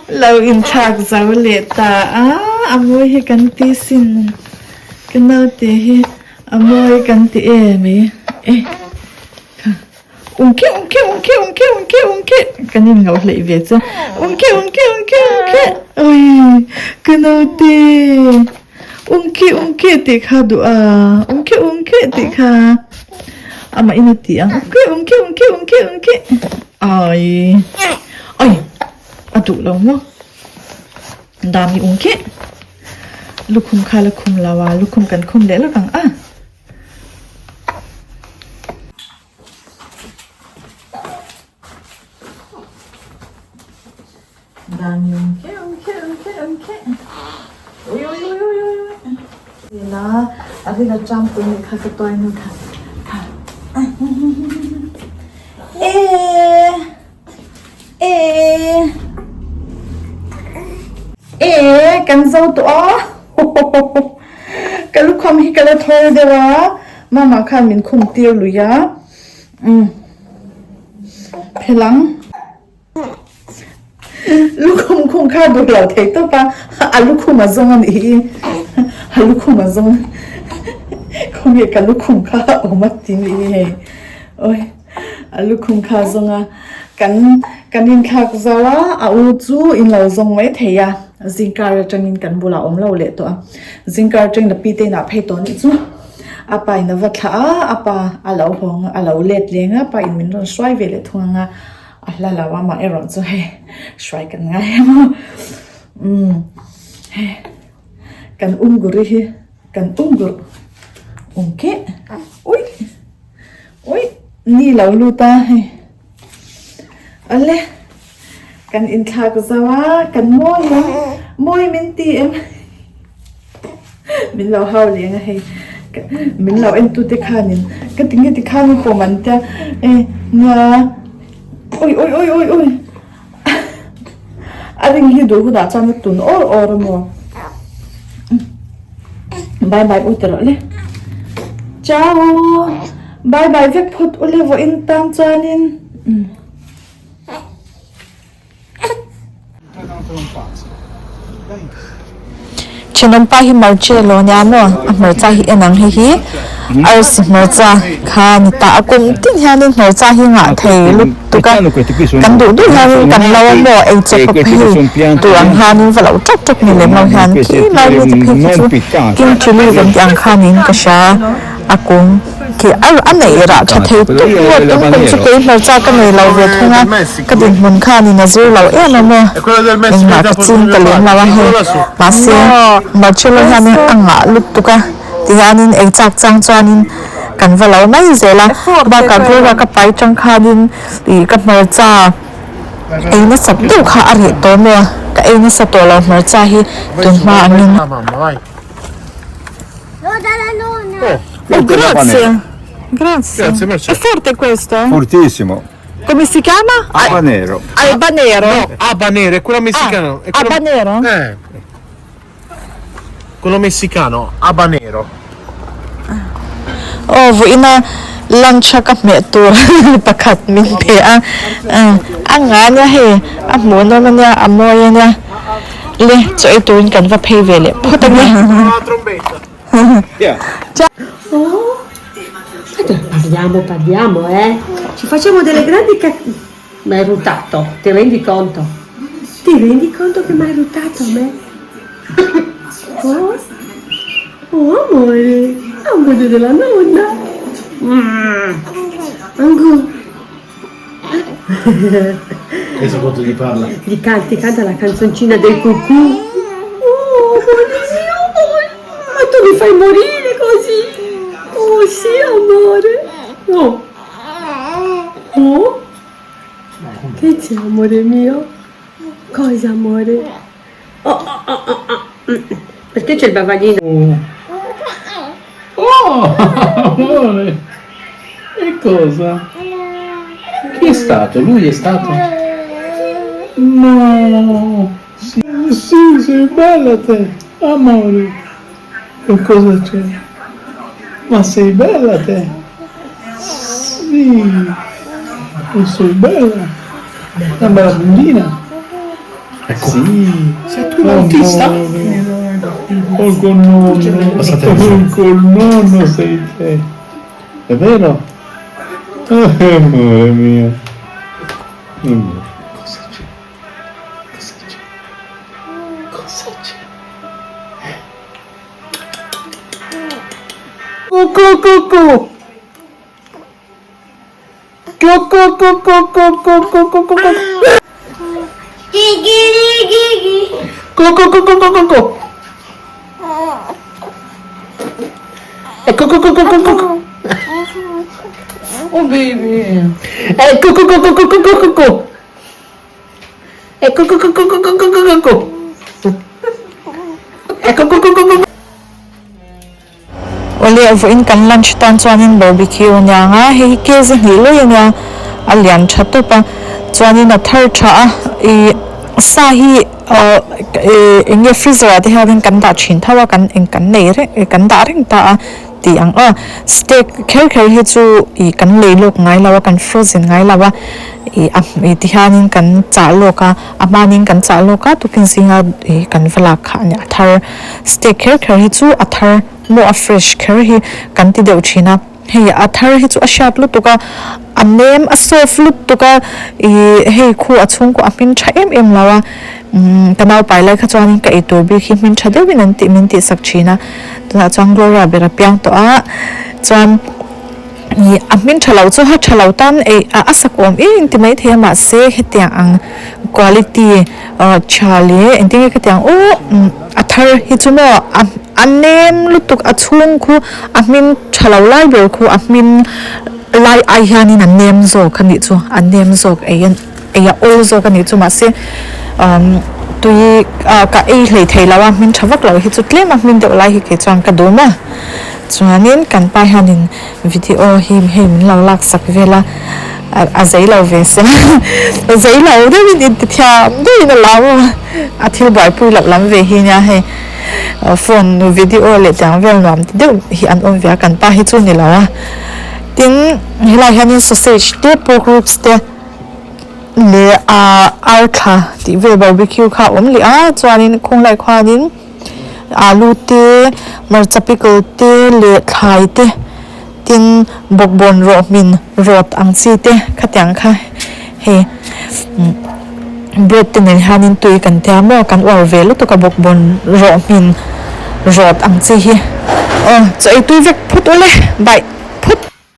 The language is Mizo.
Lo inthlak zo leh ta a, a mawi hi kan ti sin. Ka naute hi a mawi kan ti em i. E kha ungke ungke ungke ungke ungke ungke kan in ngauh hleih ve chu. Ungke ungke ungke ungke ui ka naute ungke ungke tih kha duh a ungke ungke tih kha amah in a ti ang ungke ungke ungke ungke ungke ai ai a duh lo maw dami ungke lukhum kha la khum lo a lukhum kan khum leh lawk ang a. Dami ungke ungke ungke ungke ui ui ui ui ui ui la a ri la cham tu ni kha ka toy nu kha kha e e e kan zo tu a ka lukham hi ka la thol deuh a mama khan min khum tir lui a um phelang Lukhum khum kha duh lo thei tawp a, a lukhum a zawng a nih hi, a lukhum a zawng khawnge ka lukhum kha a awm a ti nih hi hei, awi a lukhum kha a zawng a, kan kan inthlak zo a, a u chu in lo zawng mai thei a, zingkar atangin kan bulah a awm lo leh tawh a, zingkar atangin a pi te inah phei tawh a nih chu, a pa in a va thlah a, a pa a lo hawng a lo let leng a, pa in min rawn hruai ve leh thung ang a. A hla lo a mah erawh chu hei hruai kan ngai em aw umm hei kan unguri hi kan ungur ung keh ui ui ni lo lut a hei awle kan inthlak zo a kan mawi ang mawi min ti em. Min lo hau leng a hei min lo en tute khanin ka ti nge tikhan i pawm an tia e nia ui ui ui ui ui a ring hi duh hunah chuan a tun awr awr a maw bye bye u ti rawh le ciao bye bye vek phawt ule vawiin tan chuanin. Thenawmpa hi Marcello nia maw a hmarcha hi en ang hei hi arsi hmarcha kha ni ta a kum tin hianin hmarcha hi ngah thei lutuk a kan duh duh hianin kan lo a maw ei chawp a phei tur ang hianin va lo tawk tawk ni lem lo hian khi lai mi te phei khi chu king chilli kan tih ang khanin ka hria a kung. Khi a neih rah tha thei tuk ngawt tum kum chu kei hmarcha ka nei lo ve thung a, ka dinhmun khanin a zir lo em a maw? Engmah ka ching ta lem lo a hei. Mahse, Marcello hianin a ngah lutuk a, tihianin ei chak chang chuanin kan va lo mai zel a, bakah Gloria ka pai tang khanin ih ka hmarcha ei nasat deuh kha a reh tawh maw? Ka ei nasa tawh lo hmarcha hi tunhma angin. Oh, grazie. Grazie. Grazie, Marcello. È forte questo? Fortissimo. Come si chiama? Habanero. Habanero. No, habanero, è quello messicano. Ah, è quello... habanero? Eh. Quello messicano, habanero. Oh, vuina lunch a ka hmeh tur pakhat min pe a. A nga nia hei, a hmuh nawm ania, a mawi ania. Le, chaw ei turin kan va phei ve leh phawt a nia. Parliamo, parliamo, eh. Ci facciamo delle grandi ca... M'hai ruttato, ti rendi conto? Ti rendi conto che m'hai ruttato a me? Oh, oh amore, amore della nonna. Mm. Ancora. Adesso quanto gli parla? Gli canti, canta la canzoncina del cucù. Oh, amore mio, ma tu mi fai morire così. Oh sì, amore. Oh. Oh. Che c'è, amore mio? Cosa, amore? Oh, oh, oh, oh, oh. Perché c'è il bavaglino? Oh, oh amore! E cosa? Chi è stato? Lui è stato? No! Sì, sì, sei bella te, amore! E cosa c'è? Ma sei bella te! Sì! E sei bella! Una bella bambina! Ecco. Sì. Sei tu l'autista? O col nonno. Passate O col nonno sei te. È vero? Oh, amore mio. Amore. Cosa c'è? Cosa c'è? Cosa c'è? Cucù cucù. Cucù cucù cucù cucù cucù. Cucù cucù cucù cucù. Cucù cucù cucù cucù. Oh baby. Cucù cucù cucù cucù cucù. Cucù cucù cucù cucù cucù. Cucù cucù cucù. Awle vawiin kan lunch tan chuanin barbecue a niang a hei hi kg hnih lawih a nia a lian tha tawp a chuanin a thar tha a ih sa hi ah ih eng nge freezer ah te hianin kan dah thin tho a kan eng kan nei reng ih kan dah reng ta a tih ang aw steak kher kher hi chu ih kan lei lawk ngai lo a kan frozen ngai lo a ih a ih ti hianin kan chah lawk a a hmanin kan chah lawk a tukin zinga ih kan va lak kha a nia a thar steak kher kher hi chu a thar. Maw a fresh kher hi kan ti deuh thin a, hei a thar hi chu a hriat lutuk a, a nem a soft lutuk a, ih hei khu a chhungkaw a hmin tha em em lo a, umm ka naupai lai kha chuanin ka eitur bik hi hmin tha deuhin an tih min tihsak thin a, tunah chuan Gloria ber a piang tawh a, chuan ih a hmin tha lo chu a tha lo tan ei a sak awm em em ti maithei a mahse hetiang ang quality ah tha leh engtin nge ka ti ang aw a thar hi chu maw a a nem lutuk a chhung khu a hmin tha lo lai ber khu a hmin lai ai hianin a nem zawk a nih chu a nem zawk ei a ei a awl zawk a nih chu mahse umm tui ah ka ei hlei thei lo a hmin tha vak lo hi chu tlem a hmin deuh lai hi kei chuan ka dum a chuanin kan pa hianin video hi hei min lo lak sak vel a a zei lo ve se a zei lo deuhin intithiam deuhin a lam a a thil buaipui loh lam ve hi nia hei phone video leh tiang vel nuam ti deuh hi an awm ve a kan pa hi chu ni lo a tin helaiah hianin sausage te pork ribs te leh ah arthla tih vel barbecue kha a awm leh a chuanin khawnglai khuanin alu te hmarcha pickle te leh thlai te tin bawkbawn rawh hmin rawt ang chi te khatiang kha hei bread te nen hianin tui kan tia maw kan uar ve lutuk a bawkbawn rawh hmin rawt ang chi hi aw chaw ei tui vek phawt ule bye.